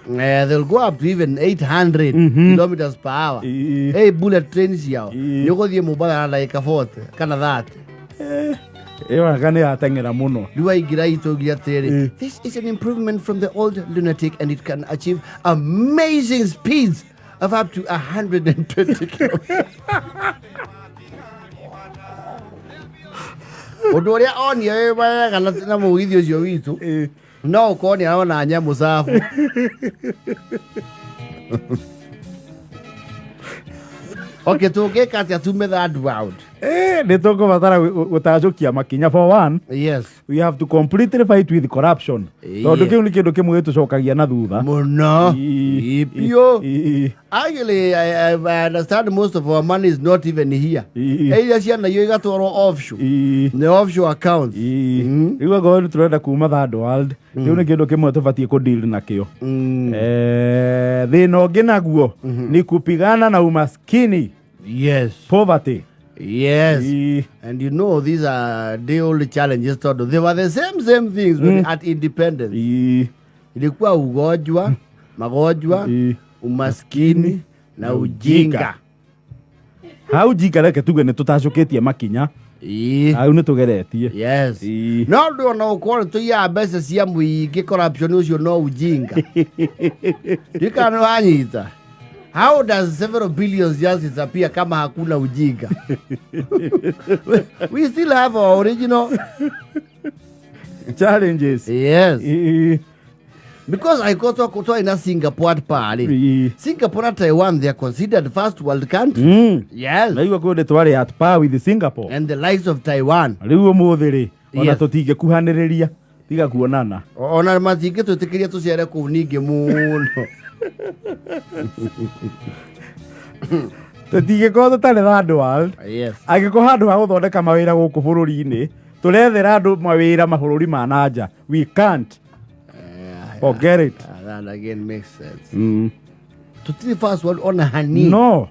They'll go up to even 800 kilometers per hour. Hey, bullet train ciao nĩ ũgũthiĩ Mombatha na ndagĩka 40 kana 30. Ĩyo anga nĩ yateng'era mũno. Rĩu aingĩra itũgia atĩrĩ, this is an improvement from the old lunatic and it can achieve amazing speeds of up to 120 kilometers. Ũndũ ũrĩa onire wĩ wega na mũgithi ũcio witũ no ũkorwo nĩ arona nyamũ cabu. Okay, tũngĩka atĩa tume third world? Nĩ tũkũbatara gũtacũkia makinya. For one, we have to completely fight with corruption, tondũ kĩu nĩ kĩndũ kĩmwe gĩtũcokagia na thutha. Mũno. Biũ. Actually, I understand most of our money is not even here. Iria ciana iyo igatwarwo offshore. The offshore accounts. Rĩu angorwo nĩ tũrenda kuma third world, kĩu nĩ kĩndũ kĩmwe tũbatiĩ kũdeal nakĩo. Thĩna ũngĩ naguo ni kupigana na umaskini, poverty. And you know these are day old challenges tondũ they were the same things when at independence. Ilikuwa ugonjwa, magonjwa, umaskini na ujinga. Hau jinga reke tuge nĩ tũtacũkĩtie makinya. Hau nĩ tũgeretie. No ndũ ona ũkorwo nĩ tũiyaga mbeca cia mũingĩ, corruption ũcio no ujinga. Ndikana nĩ wanyita. How does several billions just disappear kama hakuna ujinga? We still have our original challenges. Because I got to ina Singapore at par. Singapore na Taiwan, they are considered first world country. Naigua kũndĩ twarĩ at par with Singapore And the likes of Taiwan. Rĩu ũmũthĩ rĩ, ona tũtingĩkuhanĩrĩria tiga kuonana. Ona matingĩtwĩtĩkĩria tũcere kũu ningĩ mũno. Tũtingĩkorwo tũtarĩ third world angĩkorwo handũ ha gũthondeka mawĩra gũkũ bũrũri-inĩ tũrethera andũ mawĩra mabũrũri ma na nja. We can't forget it. Ah, that again makes sense. Tũtirĩ first world ona hanini. No.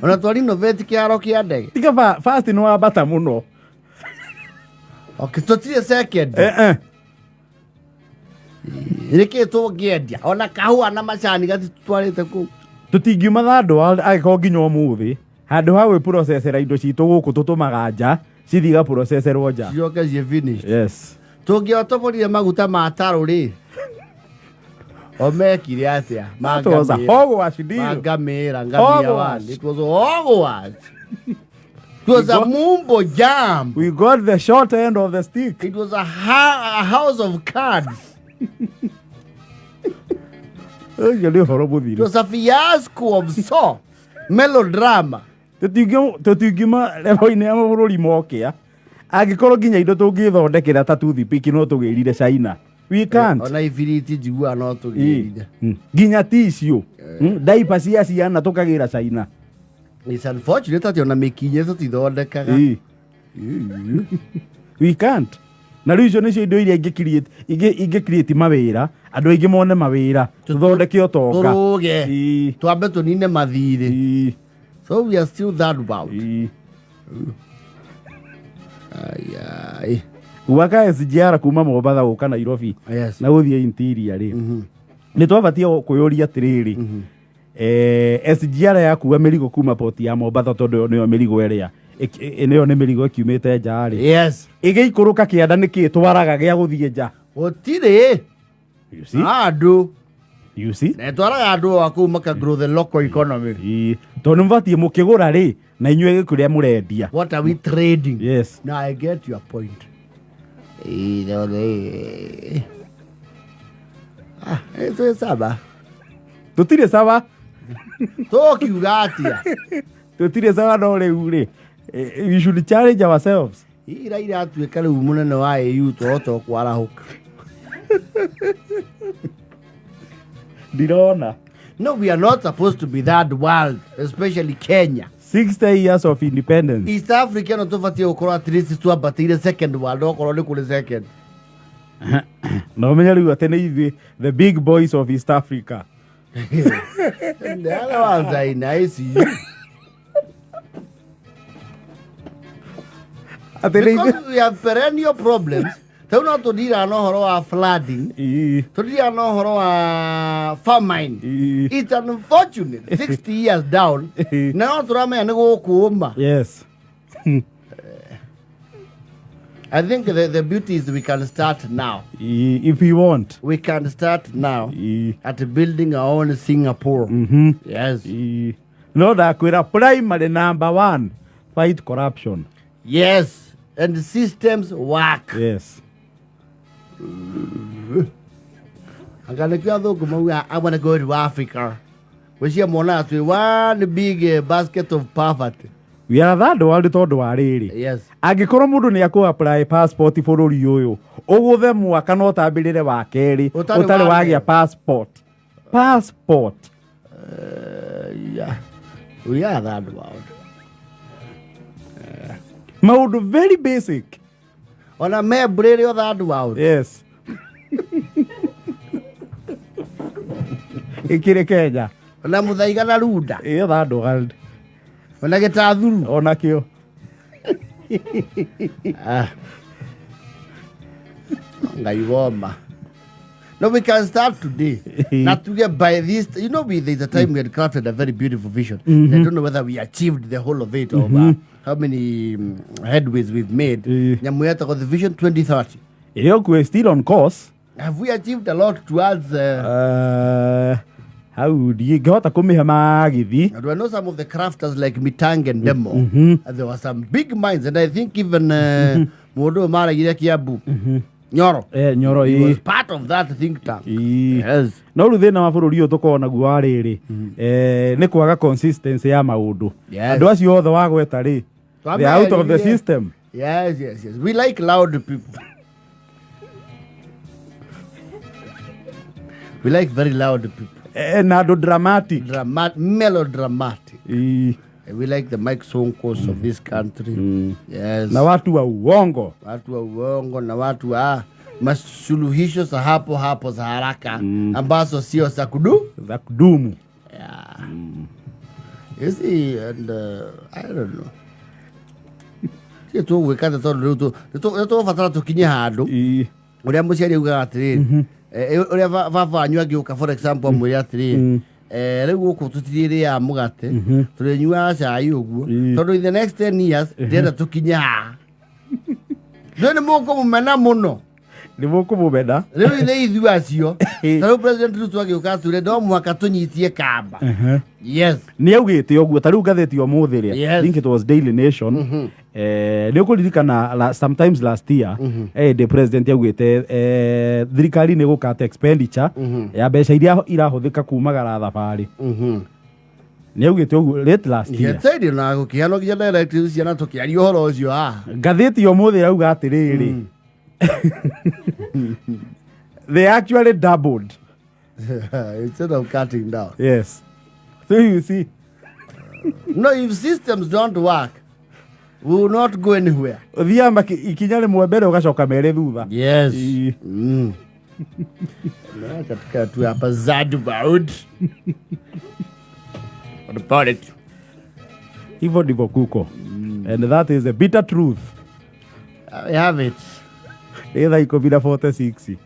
Ona twari innovate kĩharo kĩa ndege. Tiga first nĩ wambata mũno. Okay, tũtirĩ second. Eh, eh. Nĩkĩ tũngĩendia ona kahũa na macani gatitwarĩte kũu? Tũtingiuma third world angĩkorwo nginya ũmũthĩ handũ ha gwĩprocessera indo citũ gũkũ tũtũmaga nja cithiĩ igaprocesserwo nja. Cicoke ciĩ finished. Tũngĩotoborire maguta ma taro rĩ, o mekire atĩa? That was a hogwash deal. Mangamĩra ngamia Hogwash. one. It was hogwash. It was a mumbo jam. We got the short end of the stick. It was a house of cards. Ũcio nĩ ũhoro It mũthiru. was a fiasco of sort. Melodrama. Tũtingiuma level-inĩ ya mabũrũri mokĩa angĩkorwo nginya indo tũngĩthondekera ta toothpick no tũgĩrire China. We can't. Ona ibiriti njiguaga no tũgĩrire. Nginya tissue, diaper cia ciana tũkagĩra China. It's unfortunate atĩ ona mĩkinyĩ tũtithondekaga. We can't. Na rĩu icio nĩcio indo iria ingĩ create mawĩra, andũ aingĩ mone mawĩra, tũthondeke ũtonga. Tũrũge. Twambe tũnine mathirĩ. So we are still that about. Ai, ai. Gwaka SGR kuma Mombatha gũka Nairobi na gũthiĩ interior rĩ, nĩ twabatiĩ kwĩyũria atĩrĩrĩ, SGR yakua mĩrigo kuma port ya Mombatha, tondũ ĩyo nĩyo mĩrigo ĩrĩa nĩyo nĩ mĩrigo ĩkiumĩte nja rĩ, ĩgĩikũrũka kĩanda nĩkĩ twaraga gĩa gũthiĩ nja? Gũtirĩ. You see? Andũ. You see? Na ĩtwaraga andũ a kũu maka grow the local economy. Tondũ mũbatiĩ mũkĩgũra rĩ na inyuĩ gĩkũrĩa mũrendia. What are we trading? Yes. Now I get your point. Ah, twĩ saba. Tũtirĩ sawa. Tũkiuga atĩa? Tũtirĩ sawa, no rĩu rĩ, we should challenge ourselves. Ira iratuĩka rĩu mũnene wa AU twahota kwarahũka. Ndirona. No, we are not supposed to be that world, especially Kenya. 60 years of independence. East Africa no tũbatiĩ gũkorwo at least twambatĩire second world okorwo nĩ kũrĩ second. Na ũmenye rĩu atĩ nĩ ithuĩ the big boys of East Africa. The other ones are in ICU. Atĩ nĩ ithuĩ Because we have perennial problems. Rĩu no tũndiraga na ũhoro wa flooding, tũndiraga na ũhoro wa famine. It's unfortunate 60 years down na no tũramenya nĩ gũkũũma. I think the beauty is we can start now. If you want. We can start now at building our own Singapore. Yes. No ndakwĩra, primary number one, fight corruption. Yes. And systems work. Anga nĩkĩo athũngũ mauga, "I want to go to Africa." Gwĩcia monaga twĩ one big basket of poverty. We are third world tondũ wa rĩrĩ, angĩkorwo mũndũ nĩ akũ apply passport bũrũri ũyũ, ũgũthe mwaka no ũtambĩrĩre wa kerĩ ũtarĩ ũtarĩ wagĩa. Wagĩa passport. Yeah. We are third world. Maũndũ very basic. Ona membra ĩrĩ o third world. Yes, ĩkĩrĩ Kenya. Ona Mũthaiga na Runda. Ĩyo third world. Ona Gĩtathuru. Onakĩo. Ah. Ngai woma. No, we can start today. Na tuge by this, there's a time we had crafted a very beautiful vision. I don't know whether we achieved the whole of it or how many headways we've made. Nyamũ yetagwo the Vision 2030. Ĩyo kwĩ still on course. Have we achieved a lot towards Hau ndingĩhota kũmĩhe magithi. And I know some of the crafters like Mitang and Demo. And there were some big minds, and I think even mũndũ ũyũ maragire Kiambu, Nyoro, Nyoro. he was part of that think tank. Yes. No rĩu thĩna wa bũrũri ũyũ tũkoragwo naguo wa rĩrĩ, nĩ kwaga consistency ya maũndũ. Andũ acio othe wagweta rĩ, they are out of the system. Yes. We like loud people. We like very loud people. Na andũ dramatic. Melodramatic. We like the Mike Sonkos of this country. Yes. Na watu wa uongo. Watu wa uongo na watu wa masuluhisho za hapo hapo za haraka ambazo sio za kudu za kudumu. Yeah. You see, and I don't know. Tie tũgwĩka tondũ rĩu nĩ tũgũbatara tũkinye handũ ũrĩa mũciari augaga atĩrĩrĩ, ũrĩa baba wanyu angĩũka, for example, amwĩre atĩrĩrĩ, rĩu gũkũ tũtirĩrĩaga mũgate, tũrĩnyuaga cai ũguo, tondũ in the next 10 years ndĩrenda tũkinye haha. Rĩu nĩ mũkũmũmena mũno. Nĩ mũkũmũmena. Rĩu nĩ ithuĩ acio. Ta rĩu President Ruto agĩũka ature no mũhaka tũnyitie kamba. Yes. Nĩ augĩte ũguo. Ta rĩu ngathĩti ũmũthĩ rĩ, Yes. I think it was Daily Nation, nĩ ũkũririkana sometimes last year, the president augĩte thirikari nĩ gũkata expenditure ya mbeca iria irahũthĩka kumagara thabarĩ. Nĩ augĩte ũguo late last year. Gĩteithio na gũkĩheanwo nginya directives ciana tũkĩaria ũhoro ũcio haha. Ngathĩti ũmũthĩ ĩrauga atĩrĩrĩ, they actually doubled. Instead of cutting down. Yes, so you see. No, if systems don't work, we will not go anywhere. Ũthiaga ikinya rĩmwe mbere, ũgacoka merĩ thutha. Yes. Na katika tu hapa Zadboard. What about it? Hivyo ndivyo kuko, and that is the bitter truth. I have it. Nĩ thaa 10:46.